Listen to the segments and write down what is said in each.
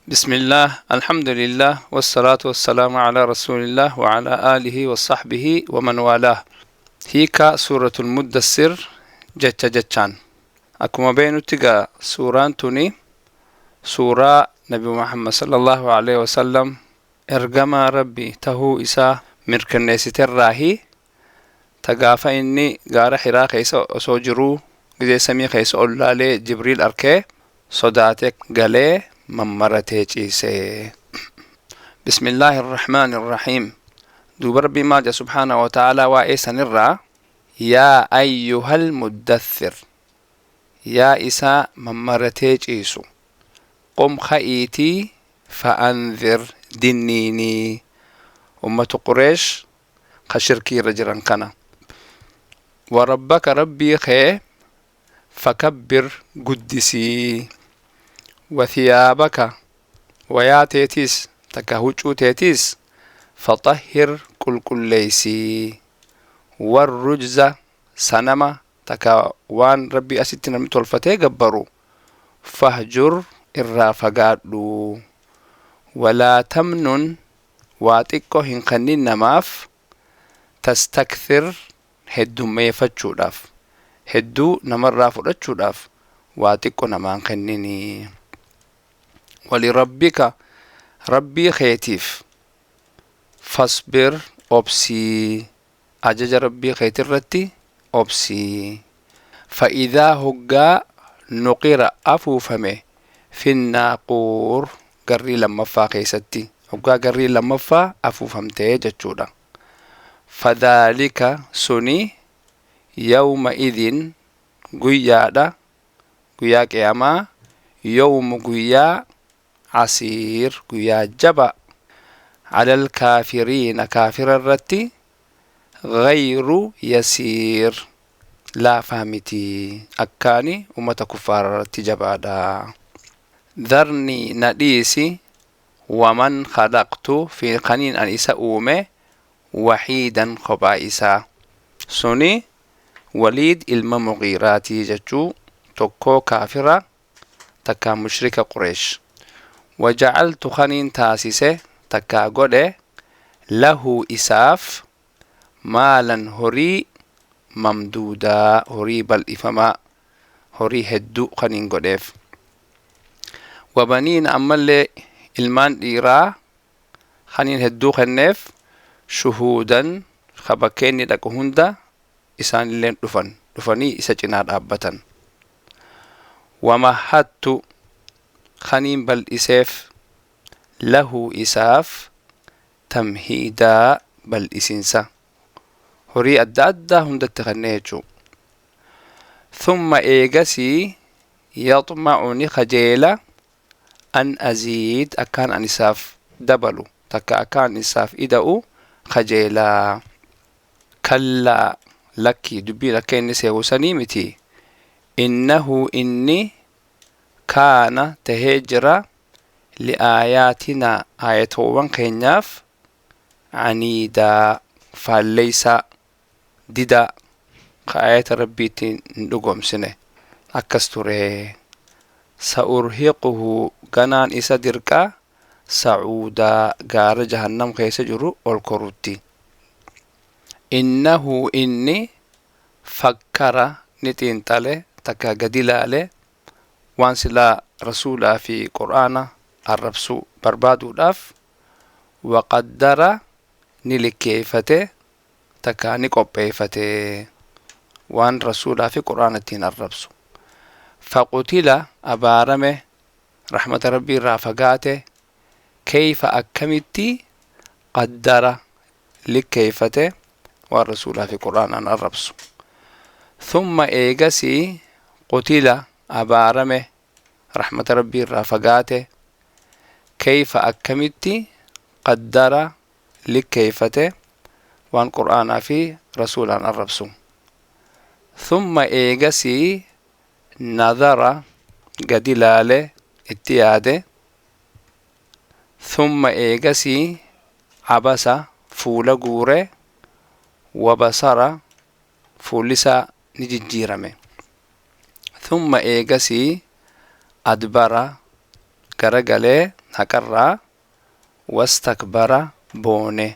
بسم الله، الحمد لله، والصلاة والسلام على رسول الله وعلى آله وصحبه ومن والاه. Hiika Suuratul Muddassir jecha jechaan. Akkuma beeknutti gaa suuraan tuni suuraa Nabi Muhammad sallallahu alaihi wasallam ergamaa Rabbi tahuu isaa mirkaneessiterraahi, ta gaafa inni gaara Hiraa keessa osoo jiruu gizee samii keessa ol laalee Jibriil arkee sodaate galee mammaratee ciise. Bismillaahi irrahmaani irrahiim. Duuba Rabbiin maal jedha subhaanahu wa ta'aalaa waa'ee sanirraa? Yaa ayyuhal muddathir, yaa isaa mammaratee ciisu, qum ka'iitii, fa'anzir dinniinii ummatu Qureesh ka shirkii irra jiran kana, wa rabbaka Rabbii kee, fakabbir guddisii, wa thiyaabaka wayaa teetiis takka huccuu teetiis, faxahhir qulqulleeysii, warrujza sanama takka waan Rabbii asitti namni tolfatee gabbaru, fahjur irraa fagaadhu, walaa tamnun waa xiqqo hin kannin namaaf, tastakthir heddummeeffachuudhaaf, hedduu namarraa fudhachuudhaaf waa xiqqo namaan kenninii, walirabbika Rabbii keetiif, fasbir obsii, ajaja Rabbii keetirratti obsii. Fa'idaa hoggaa, nuqira afuufame, finnaaquur garrii lammaffaa keessatti, hoggaa garrii lammaffaa afuufamtee jechuudha, fadhaalika suni, yawma idin guyyaadha, guyyaa qiyaamaa, yawmu guyyaa, casiir guyyaa jaba, calal kaafiriina kaafira irratti, gayru yasiir laafaa miti, akkaani ummata kuffaara irratti jabaadha. Dharnii na dhiisi, waman khalaqtu fi kaniin an isa uume, waxiidan kophaa isaa. Suni Waliid ilma Mugiiraatii jechuu, tokkoo kaafira takkaa mushrika Qureesh. Wajacaltu kaniin taasise takkaa godhe, lahu isaaf, maalan horii, mamduudaa horii bal'ifamaa, horii hedduu kaniin godheef, wabaniina ammallee ilmaan dhiiraa kaniin hedduu kenneef, shuhuudan ka bakka inni dhaqu hunda isaanilleen dhufan dhufanii isa cinaa dhaabbatan, wamahattu kaniin bal'iseef, lahu isaaf, tamhiidaa bal'isinsa horii adda addaa hundatti kennee jechuu. Thumma eegasii, yaxma'u ni kajeela, an aziid akkaan an isaaf dabalu takka akkaan isaaf ida'u kajeelaa. Kallaa lakkii, dubbiin akka inni seewu sanii miti, innahu inni, kaana tahee jira, li'aayaatinaa aayatoowwan keenyaaf, caniidaa faalleeysaa, didaa, ka aayata Rabbiitti hin dhugoomsine akkas ture. Sa'urhiquhu ganaan isa dirqaa, sacuudaa gaara jahannam keessa jiru ol korutti. Innahu inni, fakkara ni xiinxale takka gadi laale, waan silaa rasuulaa fi Qur'aana arrabsuu barbaaduudhaaf, waqaddara ni likkeeffate takka ni qopheeffate waan rasuulaa fi Qur'aana ittiin arrabsu. Faqutila abaarame, rahmata Rabbii irraa fagaate, keyfa akkamitti, qaddara likkeeffate waan rasuulaa fi Qur'aanaan arrabsu. Thumma eegasii, qutila abaarame, rahmata Rabbii irraa fagaate, keyfa akkamitti, qaddara likkeeffate waan Qur'aanaa fi rasuulaan arrabsu. Thumma eegasii, nadara gadi laale, itti yaade. Thumma eegasii, cabasa fuula guure, wabasara fuullisaa ni jijjiirame. Thumma eegasii, adbara garagalee Haqarraa wastakbara boone.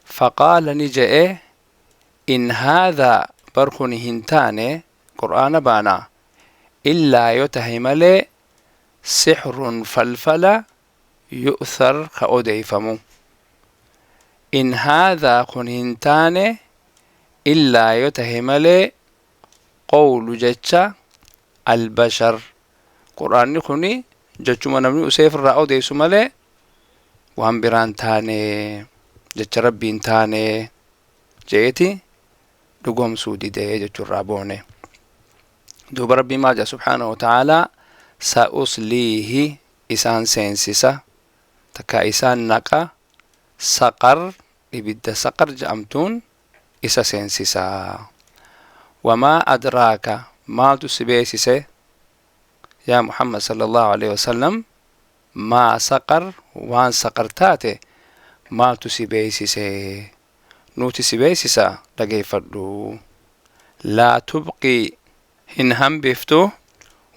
Faqaala ni je'e, in haadhaa bar kun hin taane qur'aana baanaa illaa yo tahe malee sixrun falfala yu'thar ka odeeyfamu. In haadhaa kun hin taane illaa yo tahe malee qawlu jecha albashar, qur'aanni kuni jechuma namni useef irraa odeessu malee waan biraan taane, jecha rabbiin taane je'eeti dhugoomsuu didee jechuurraa boone. Duuba rabbiin maal jedha subhaanahu wa ta'aalaa? Sa'usliihi isaan seensisa, takka isaan naqa, saqar, ibidda saqar je'amtuun isa seensisa. Wamaa adraaka, maaltu si beeksise yaa Muhammad sallallahu alaihi wasallam, maa saqar, waan saqar taate maaltu si beeksise? Nuti si beeksisa, dhageeffadhu. Laa tubqii hin hambiftu,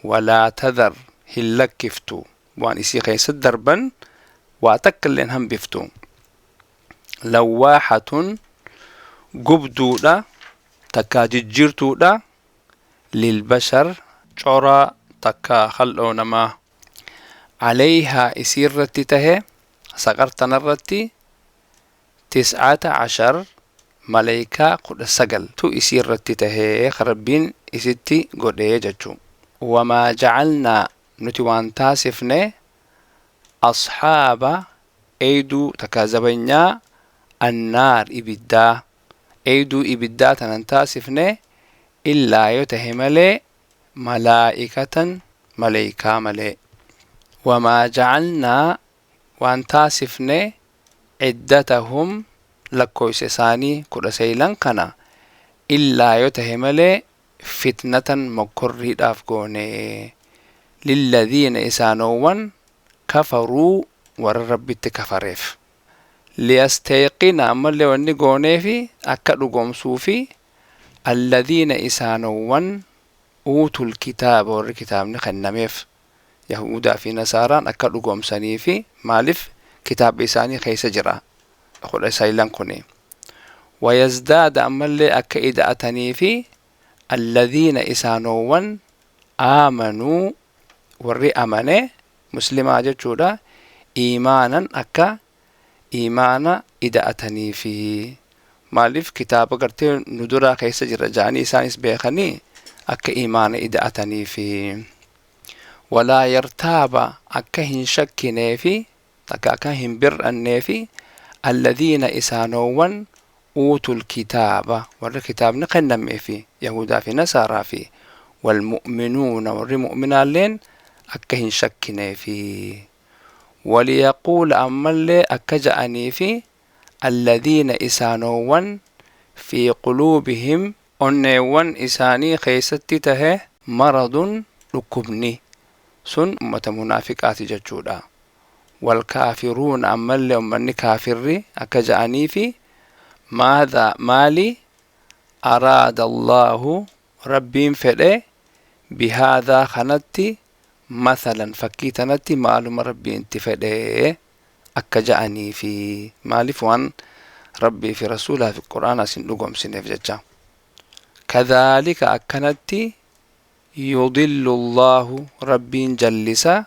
walaa tadhar hin lakkiftu, waan isii keessa darban waa takka illee hin hambiftu. Lawwaaxatun gubduudha takkaa jijjiirtuudha, lilbashar coraa takkaa kal'oo namaa. Calayhaa isii irratti tahe, saqar tanarratti, 19 maleykaa 19 tu isii irratti tahee ka rabbiin isitti godhee jechuu. Wamaa jacalnaa nuti waan taasifne, asxaaba eeyduu takkaa zabanyaa, annaar ibiddaa, eeyduu ibiddaa tanan taasifne illaa yo tahe malee malaa'ikatan maleykaa malee. Wamaa jacalnaa waan taasifne ciddatahum lakkoysa isaanii 19n kana illaa yo tahe malee fitnatan mokkorriidhaaf goone, lilladhiina isaanowwan kafaruu warra rabbitti kafareef, liyastayqina ammallee wanni gooneefi akka dhugoomsuufi, alladhiina isaanowwan uutul kitaaba warri kitaabni kennameef yahudaa fi nasaaraan akka dhugoomsaniifi. Maaliif? Kitaaba isaanii keessa jira 19n kuni. Wayazdaada ammallee akka ida'ataniifi alladhiina isaanowwan aamanuu warri amane muslimaa jechuudha, iimaanan akka iimaana ida'ataniifi. Maaliif? Kitaaba gartee nu duraa keessa jira ja'anii isaanis beekanii akka iimaana ida'ataniifi. Walaa yartaaba akka hin shakkineefi takka akka hin bir'anneefi alladhiina isaanowwan uutul kitaaba warri kitaabni kennameefi yahudaa fi nasaaraa fi walmu'minuuna warri mu'minaalleen akka hin shakkineefi. Waliyaquula ammallee akka ja'aniifi alladhiina isaanowwan fi quluubihim onneewwan isaanii keessatti tahe maradun dhukkubni, sun ummata munaafiqaati jechuudha, walkaafiruuna ammallee ummanni kaafirri akka ja'aniifi, maadhaa maali araada allaahu rabbiin fedhe, bihaadhaa kanatti, mathalan fakkii tanatti maaluma rabbiin itti fedhe akka ja'aniifi. Maaliif? Waan rabbii fi rasuulaa fi qur'aanaas hin dhugoomsineef jecha. Kadhaalika akkanatti yudillu allaahu rabbiin jallisa,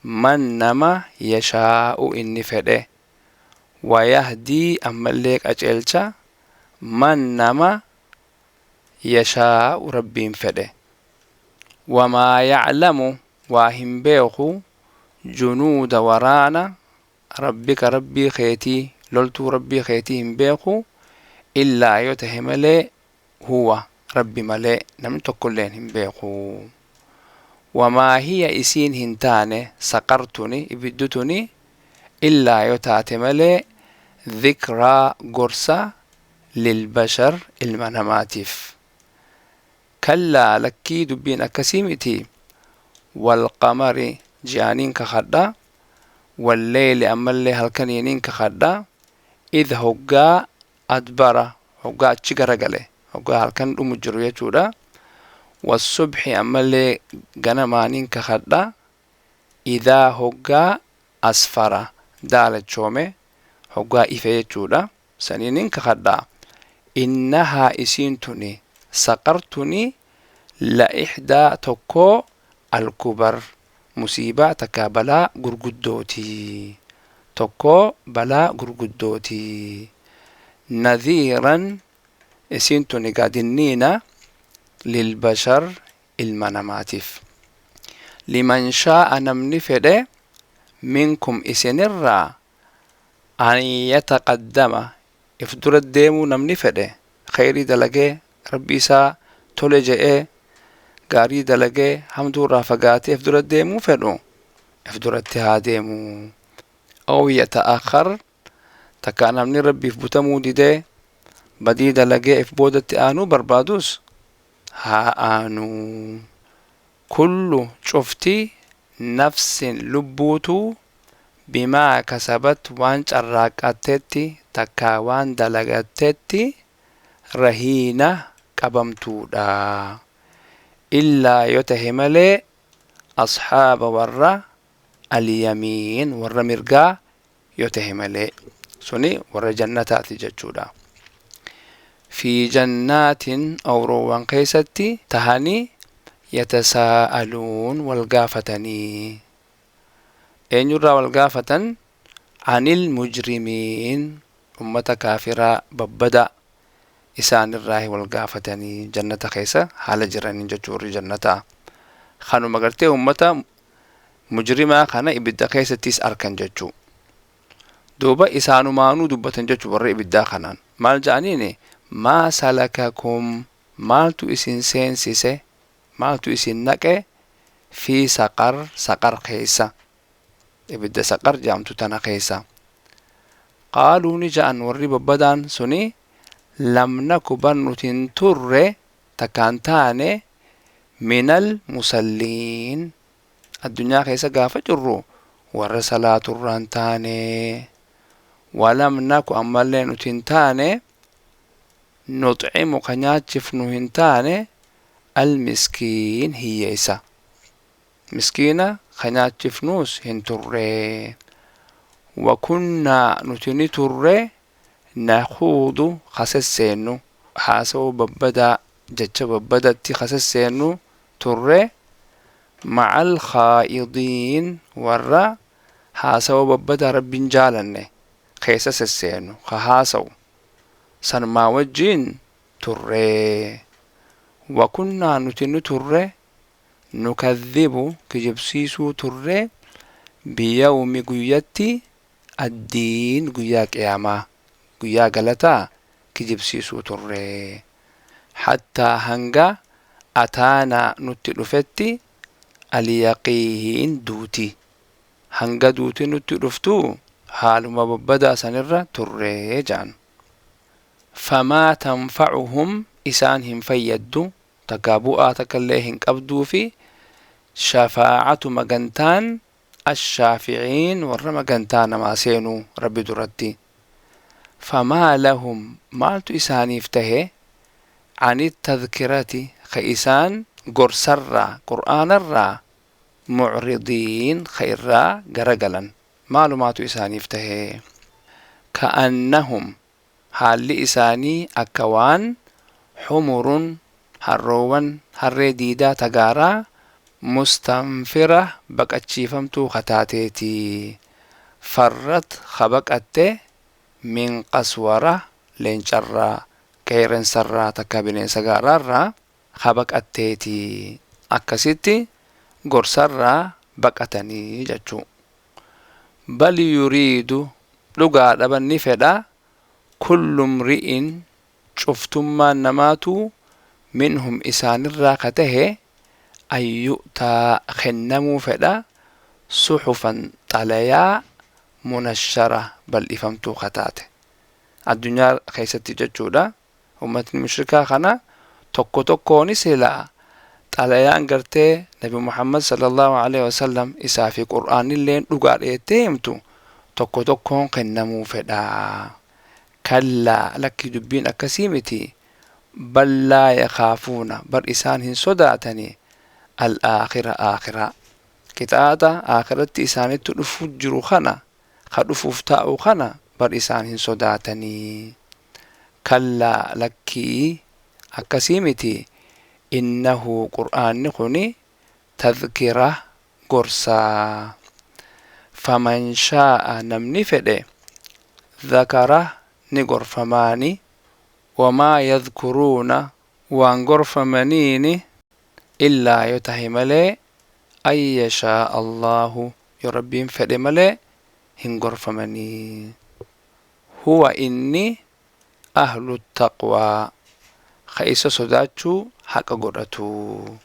man nama, yashaa'u inni fedhe, wayahdii ammallee qaceelcha, man nama, yashaa'u rabbiin fedhe. Wamaa yaclamu waa hin beeku, junuuda waraana, rabbika rabbii keetii, loltuu rabbii keetii hin beeku, illaa yoo tahe malee huwa rabbi malee namni tokkolleen hin beeku. Wamaa hiya isiin hin taane saqartuni ibiddutuni illaa yoo taate malee dhikraa gorsa, lilbashar ilma namaatiif. Kallaa lakkii dubbiin akkasii miti, walqamari ji'aaniin kakadha, walleeyli ammallee halkaniiniin kakadha, idh hoggaa, adbara hoggaa achi garagale, hoggaa halkan dhumu jiru jechuudha, wassubxi ammallee ganamaaniin kakadha. Idhaa hoggaa asfara daalachoome, hoggaa ife jechuudha. Saniinin kakadhaa. Innahaa isiin tuni saqartuni la ixdaa tokkoo alkubar musiibaa takkaa balaa gurguddooti, tokkoo balaa gurguddooti. Nadhiiran isiin tun egaa dinniina lilbashar ilma namaatiif. Liman shaa'a namni fedhe minkum isinirraa an yataqaddama if dura deemuu namni fedhe, khayrii dalagee rabbi isaa tole je'ee gaarii dalagee hamtuu irraa fagaatee if dura deemuu fedhu if duratti haa deemuu. Aw yata'akhar takkaa namni rabbiif butamuu didee badii dalagee if boodatti aanuu barbaadus haa aanuu. Kullu cufti nafsin lubbuutuu bimaa kasabat waan carraaqqattetti takkaa waan dalagattetti rahiina qabamtuudha. Illaa yo tahe malee ashaaba warra alyamiin warra mirgaa yo tahe malee, suni warra jannataati jechuudha. Fi jannaatin awroowwan keessatti tahanii yatasaa'aluun wal gaafatanii. Eenyurraa wal gaafatan? Anil mujrimiin ummata kaafiraa babbadaa isaanirraa wal gaafatanii jannata keessa haala jiraniin jechuu. Warri jannataa kanuma gartee ummata mujrimaa kana ibidda keessattis arkan jechuu. Duuba isaanumaanuu dubbatan jechuu warra ibiddaa kanaan maal ja'aniini? Maa salakakum maaltu isin seensise, maaltu isin naqe fi saqar saqar keessa, ibidda saqar jedhamtu tana keessa? Qaaluu ni ja'an warri babbadaan suni lam naku bar nuti hin turre takkaan taane minal musalliin addunyaa keessa gaafa jirru warra salaaturraan taane. Walam naku ammallee nuti hin taane nuxcimu ka nyaachifnu hin taane almiskiin hiyyeessa miskiina ka nyaachifnuus hin turre. Wakunnaa nuti ni turre nakhuudu ka sesseennu haasawoo babbadaa jecha babbadatti ka sesseennu turre ma'al khaa'idiin warra haasawoo babbadaa rabbiin jaalanne keessa sesseenu ka haasawu sanumaa wajjiin turre. Wakunnaa nuti ni turre nukadhibu kijibsiisuu turre biyawmi guyyatti addiin guyyaa qiyaamaa guyyaa galataa kijibsiisuu turre hattaa hanga ataanaa nutti dhufetti alyaqiin duuti hanga duuti nutti dhuftu haaluma babbadaa sanirra turre ja'an. Famaa tanfacuhum isaan hin fayyaddu takkaa bu'aa takkallee hin qabduufi shafaacatu magantaan ashaaficiin warra magantaa namaa seenuu rabbi duratti. Famaa lahum maaltu isaaniif tahe ani tadhkirati ka isaan gorsarraa qur'aanarraa mucridiin ka irraa garagalan maalumaatu isaaniif tahe? Ka'annahum haalli isaanii akka waan xumurun harroowwan harree diidaa tagaaraa mustanfira baqachiifamtuu kataateeti farrat ka baqatte min qaswara leencarraa qeerensarraa takka bineensa gaaraarraa ka baqatteeti akkasitti gorsarraa baqatanii jechuu. Bal yuriidu dhugaa dhaban ni fedha kullu mri'in cuftummaan namaatu minhum isaanirraa ka tahe an yu'taa kennamuu fedha suxufan xalayaa munashara bal'ifamtuu ka taate addunyaa keessatti jechuudha. Ummatni mushrikaa kana tokko tokkooni silaa xalayaan gartee nabi Muhammad sallallahu alaihi wasallam isaa fi qur'aanilleen dhugaa dheettee himtu tokko tokkoon kennamuu fedha. Kallaa lakkii dubbiin akkasii miti. Bal laa yakaafuuna bar isaan hin sodaatani al-aakhira aakhiraa. Qixaaxa aakhiratti isaanittu dhufu jiru kana, ka dhufuuf taa'u kana bar isaan hin sodaatanii. Kallaa, lakkii, akkasii miti. Innahu, qur'aanni kuni, tadhkira, gorsaa. Faman shaa'a, namni fedhe, dhakara, ni gorfamaani. Wamaa yadhkuruuna, waan gorfamaniini, illaa yo tahe malee, an yashaa'a Allaahu, yo Rabbiin fedhe malee hin gorfamanii. Huwa inni ahlu taqwaa, ka isa sodaachuu haqa godhatu.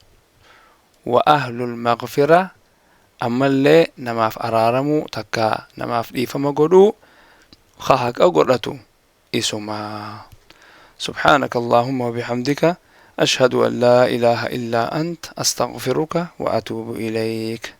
Wa ahlul maghfira, ammallee namaaf araaramuu takkaa namaaf dhiifama godhuu ka haqa godhatu isuma. Subhaanaka Allaahumma wa bihamdika, ashhadu an laa ilaaha illaa ant, astaghfiruka wa atuubu ilayk.